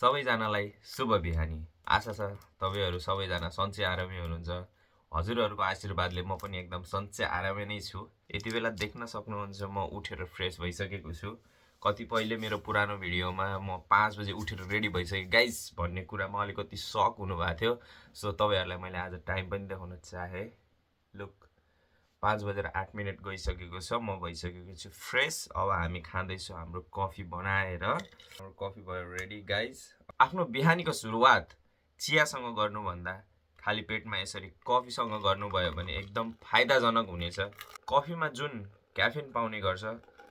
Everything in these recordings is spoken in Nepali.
सबैजनालाई शुभ बिहानी। आशा छ तपाईहरु सबैजना सन्चै आरामै हुनुहुन्छ। हजुरहरुको आशीर्वादले म पनि एकदम सन्चै आरामै नै छु। यति बेला देख्न सक्नुहुन्छ म उठेर फ्रेस भइसकेको छु। कतिपयले मेरो पुरानो भिडियोमा म 5 बजे उठेर रेडी भइसके गाइस भन्ने कुरामा अलिकति शक हुनुभएको थियो। सो तपाईहरुलाई मैले आज टाइम पनि देखाउन चाहे। लुक 5 बजेर 8 मिनेट गइसकेको छ। म भइसकेको छु फ्रेस। अब हामी खाँदैछौँ हाम्रो कफी बनाएर। हाम्रो कफी भयो रेडी गाइस। आफ्नो बिहानीको सुरुवात चियासँग गर्नुभन्दा खाली पेटमा यसरी कफीसँग गर्नुभयो भने एकदम फाइदाजनक हुनेछ। कफीमा जुन क्याफिन पाउने गर्छ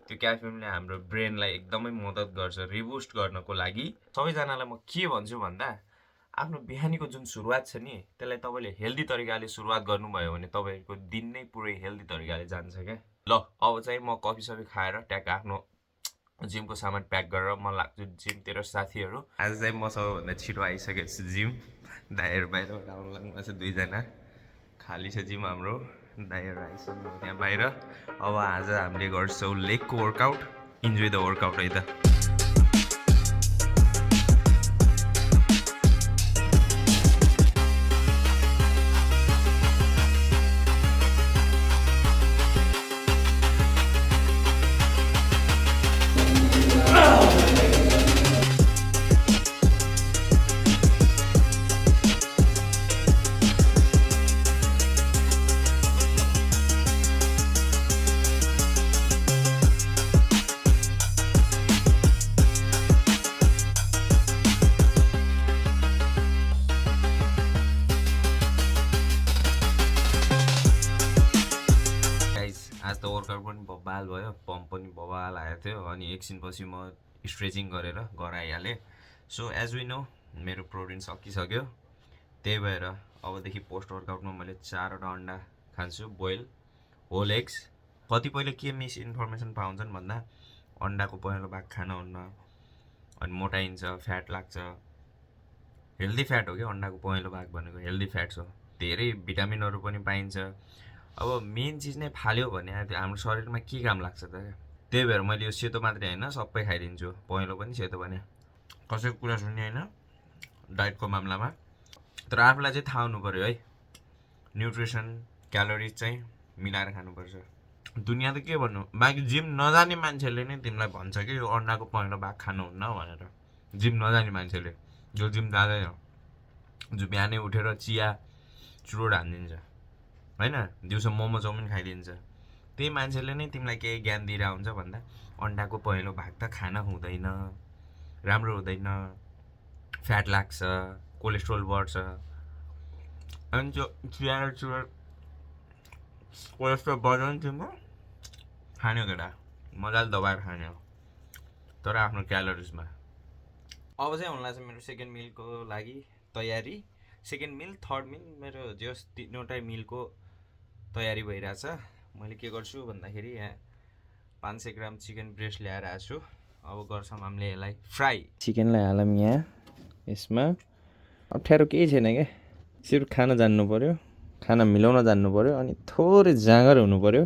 त्यो क्याफिनले हाम्रो ब्रेनलाई एकदमै मद्दत गर्छ रिबुस्ट गर्नको लागि। सबैजनालाई म के भन्छु भन्दा आफ्नो बिहानीको जुन सुरुवात छ नि त्यसलाई तपाईले हेल्दी तरिकाले सुरुवात गर्नुभयो भने तपाईको दिन नै पुरै हेल्दी तरिकाले जान्छ के। ल अब चाहिँ म कफी सफी खाएर ट्याक आफ्नो जिमको सामान प्याक गरेर म लाग्छु जिमतिर साथीहरु। आज चाहिँ म सबैभन्दा छिटो आइसकेको छु जिम। दाइहरु बाहिर राउन्ड लाग्नु छ दुईजना। खाली छ जिम हाम्रो। दाइहरु आइसक्नु त्यहाँ बाहिर। अब आज हामीले गर्छौं लेगको वर्कआउट। इन्जोय द वर्कआउट है त। आज त वर्कआउट पनि बबाल भयो, पम्प पनि बबाल आएको थियो। अनि एकछिनपछि म स्ट्रेचिङ गरेर घर आइहालेँ। सो एज वी नो मेरो प्रोटिन सकिसक्यो। त्यही भएर अबदेखि पोस्ट वर्कआउटमा मैले 4वटा अन्डा खान्छु बोइल होल एग्स। कतिपयले के मिस इन्फर्मेसन पाउँछन् भन्दा अन्डाको पहेँलो भाग खान हुन्न अनि मोटाइन्छ, फ्याट लाग्छ। हेल्दी फ्याट हो क्या अन्डाको पहेँलो भाग भनेको, हेल्दी फ्याट्स हो। धेरै भिटामिनहरु पनि पाइन्छ। अब मेन चीज नै फाल्यो भने हाम्रो शरीरमा के काम लाग्छ त। त्यही भएर मैले यो सेतो मात्रै हैन सबै खाइदिन्छु। पहेँलो पनि सेतो पनि। कसैको कुरा सुन्ने हैन डाइटको मामलामा। तर आफूलाई चाहिँ थाहा हुनु पर्यो है। न्युट्रिसन क्यालोरिज चाहिँ मिलाएर खानुपर्छ। दुनिया त के भन्नु, बाकी जिम नजाने मान्छेले नै तिमीलाई भन्छ कि यो अन्डाको पहेँलो भाग खानुहुन्न भनेर। जिम नजाने मान्छेले जो जिम जाँदैन, जो बिहानै उठेर चिया चुरोट हानिदिन्छ हैन, दिउँसो मोमो चाउमिन खाइदिन्छ, त्यही मान्छेले नै तिमीलाई केही ज्ञान दिइरहेको हुन्छ भन्दा अन्डाको पहेँलो भाग त खान हुँदैन, राम्रो हुँदैन, फ्याट लाग्छ, कोलेस्ट्रोल बढ्छ। अनि त्यो चिया र चुरोट कोलेस्ट्रोल बढ्छ नि तिम्रो खाने केटा, मजाले दबाएर खाने हो तर आफ्नो क्यालोरिजमा। अब चाहिँ हुन लाग्छ मेरो सेकेन्ड मिलको लागि तयारी। सेकेन्ड मिल थर्ड मिल मेरो जस 3वटै मिलको तयारी भइरहेछ। मैले के गर्छु भन्दाखेरि यहाँ 500 ग्राम चिकन ब्रेस्ट ल्याएर आएको छु। अब गर्छौँ हामीले यसलाई फ्राई। चिकनलाई हालौँ यहाँ यसमा। अप्ठ्यारो केही छैन क्या, सिर्फ खान जान्नु पर्यो, खाना मिलाउन जान्नु पर्यो अनि थोरै जाँगर हुनु पर्यो।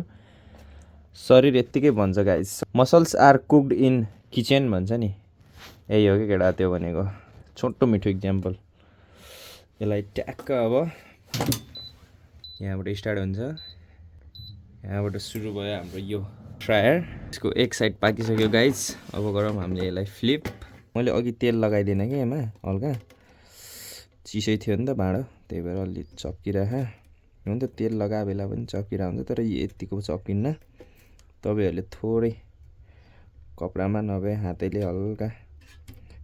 शरीर यत्तिकै भन्छ guys, muscles are cooked in kitchen भन्छ नि, यही हो कि केटा त्यो भनेको। छोटो मिठो इक्जाम्पल। यसलाई ट्याक्क अब यहाँबाट स्टार्ट हुन्छ। यहाँबाट सुरु भयो हाम्रो यो फ्रायर। यसको एक साइड पाकिसक्यो गाइस। अब गरौँ हामीले यसलाई फ्लिप। मैले अघि तेल लगाइदिएन कि यसमा हल्का, चिसै थियो नि त भाँडो, त्यही भएर अलि चप्किरहेको हुन त। तेल लगाए बेला पनि चप्किरहेको हुन्छ तर यतिको चप्किन्न। तपाईँहरूले थोरै कपडामा नभए हातैले हल्का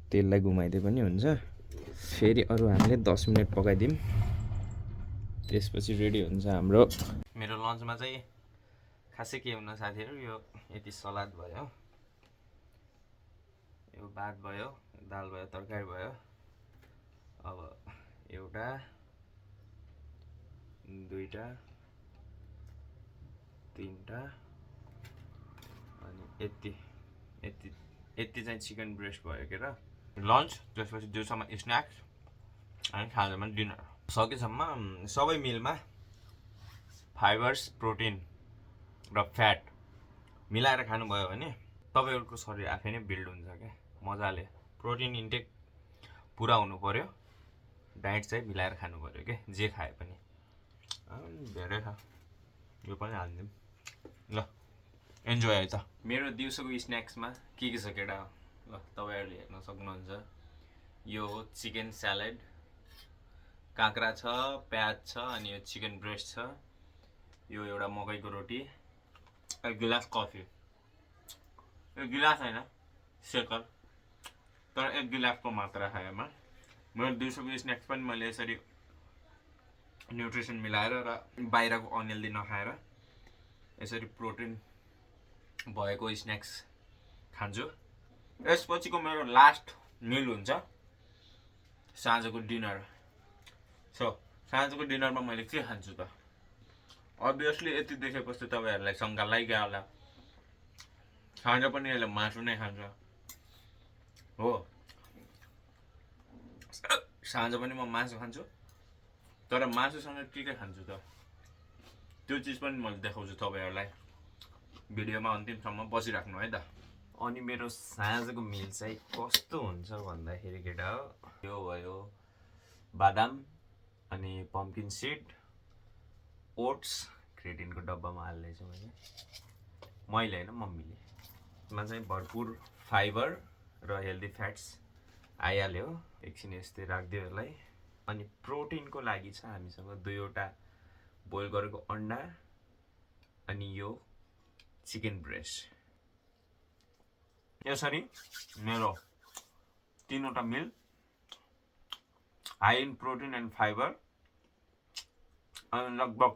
तेललाई घुमाइदिए पनि हुन्छ। फेरि अरू हामीले 10 मिनट पकाइदिउँ, त्यसपछि रेडी हुन्छ हाम्रो। मेरो लन्चमा चाहिँ खासै के हुन साथीहरू, यो यति सलाद भयो, यो भात भयो, दाल भयो, तरकारी भयो। अब एउटा, दुईटा, तीनटा अनि यति यति यति चाहिँ चिकन ब्रेस्ट भयो के र लन्च। त्यसपछि दिउँसोमा स्न्याक्स अनि खाजामा डिनर। सकेसम्म सबै मिलमा फाइबर्स, प्रोटिन र फ्याट मिलाएर खानुभयो भने तपाईहरुको शरीर आफै नै बिल्ड हुन्छ क्या मजाले। प्रोटिन इन्टेक पुरा हुनु पर्यो, डाइट चाहिँ मिलाएर खानु पर्यो के, जे खाए पनि। धेरै खा, यो पनि हालिदिउँ ल, इन्जोय है त। मेरो दिउँसोको स्न्याक्समा के छ केटा, ल तपाईँहरूले हेर्न सक्नुहुन्छ। यो हो चिकन स्यालेड, काँक्रा छ, प्याज छ, अनि यो चिकन ब्रेस्ट छ, यो एउटा मकैको रोटी, एक गिलास कफी। एक गिलास होइन, सेकर, तर एक गिलासको मात्रा खाएमा। मेरो दिउँसोको स्न्याक्स पनि मैले यसरी न्युट्रिसन मिलाएर र बाहिरको अनहेल्दी नखाएर यसरी प्रोटिन भएको स्न्याक्स खान्छु। यसपछिको मेरो लास्ट मिल हुन्छ साँझको डिनर। सो साँझको डिनरमा मैले के खान्छु त? अभियसली यति देखेपछि तपाईँहरूलाई शङ्का लागिगयो होला, साँझ पनि यसले मासु नै खान्छ हो। साँझ पनि म मासु खान्छु, तर मासुसँग के खान्छु त त्यो चिज पनि मैले देखाउँछु तपाईँहरूलाई। भिडियोमा अन्तिमसम्म बसिराख्नु है त। अनि मेरो साँझको मिल चाहिँ कस्तो हुन्छ भन्दाखेरि केटा हो, यो भयो बादाम, अनि पम्किन सिड, ओट्स, क्रेटिनको डब्बामा हाल्दैछु मैले होइन मम्मीले। यसमा चाहिँ भरपुर फाइबर र हेल्दी फ्याट्स आइहाल्यो। एकछिन यस्तै राखिदियो यसलाई। अनि प्रोटिनको लागि छ हामीसँग 2वटा बोइल गरेको अन्डा, अनि यो चिकन ब्रेस्ट। यसरी मेरो 3वटा meal high in protein and fibre अनि लगभग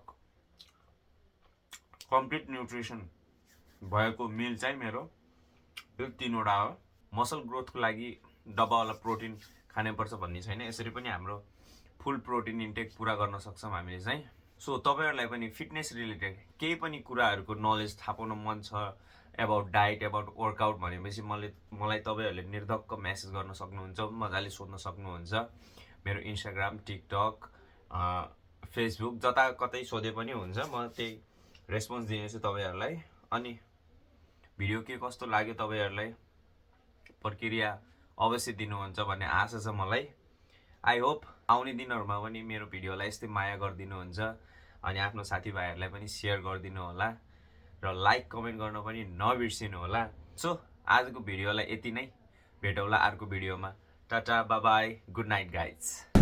कम्प्लिट न्युट्रिसन भएको मिल चाहिँ मेरो यो 3वटा हो। मसल ग्रोथको लागि डब्बावाला प्रोटिन खानुपर्छ भन्ने छैन, यसरी पनि हाम्रो फुल प्रोटिन इन्टेक पुरा गर्न सक्छौँ हामीले चाहिँ। सो तपाईँहरूलाई पनि फिटनेस रिलेटेड केही पनि कुराहरूको नलेज थाहा पाउन मन छ, एबाउट डाइट, एबाउट वर्कआउट भनेपछि मलाई तपाईँहरूले निर्धक्क मेसेज गर्न सक्नुहुन्छ, मजाले सोध्न सक्नुहुन्छ। मेरो इन्स्टाग्राम, टिकटक, फेसबुक जता कतै सोधे पनि हुन्छ, म त्यही रेस्पोन्स दिनेछु तपाईँहरूलाई। अनि भिडियो के कस्तो लाग्यो तपाईँहरूलाई, प्रक्रिया अवश्य दिनुहुन्छ भन्ने आशा छ मलाई। आई होप आउने दिनहरूमा पनि मेरो भिडियोलाई यस्तै माया गरिदिनुहुन्छ, अनि आफ्नो साथीभाइहरूलाई पनि सेयर गरिदिनु होला, र लाइक कमेन्ट गर्न पनि नबिर्सिनु होला। सो आजको भिडियोलाई यति नै, भेटौँला अर्को भिडियोमा। Tata, by by, good night guys.